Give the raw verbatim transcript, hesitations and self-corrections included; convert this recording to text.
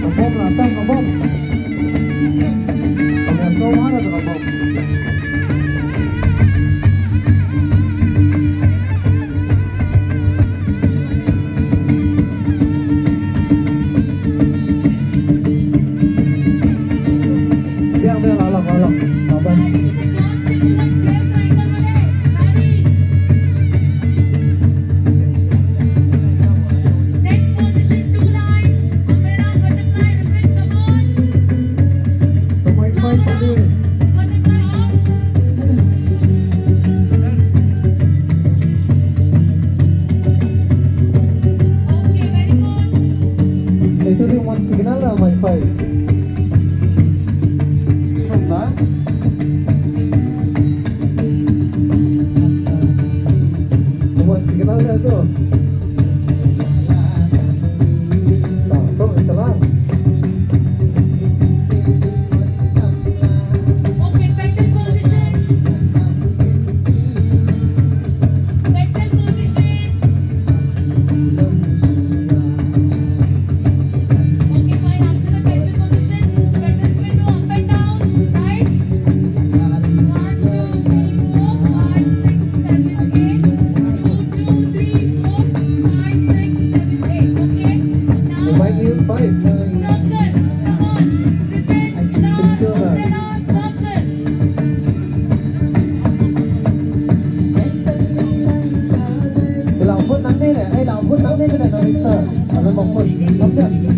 Ka bom la, tang ka bom. Ka bom so ma la ka bom. Biang, biang, la long, la long. Bye bye. Next position, two line, umbrella, butterfly, ribbon, come on. Come on, come on, come on. Butterfly off. Okay, very good. Ito yung one signal na wifi. Ano ba? One signal na to. Ah, to, isa lang. Okay, petal position. Petal position. Okay, fine. After the petal position, petals will do up and down, right? One, two, three, four, five, six, seven, eight. Two, two, three, four, five, six, seven, eight. Okay? Now, five, five. Circle. Come on. Repeat. Last umbrella circle. Ila put nangne ne, ila put nangne ne, no, isa. Abe mo put. Oke.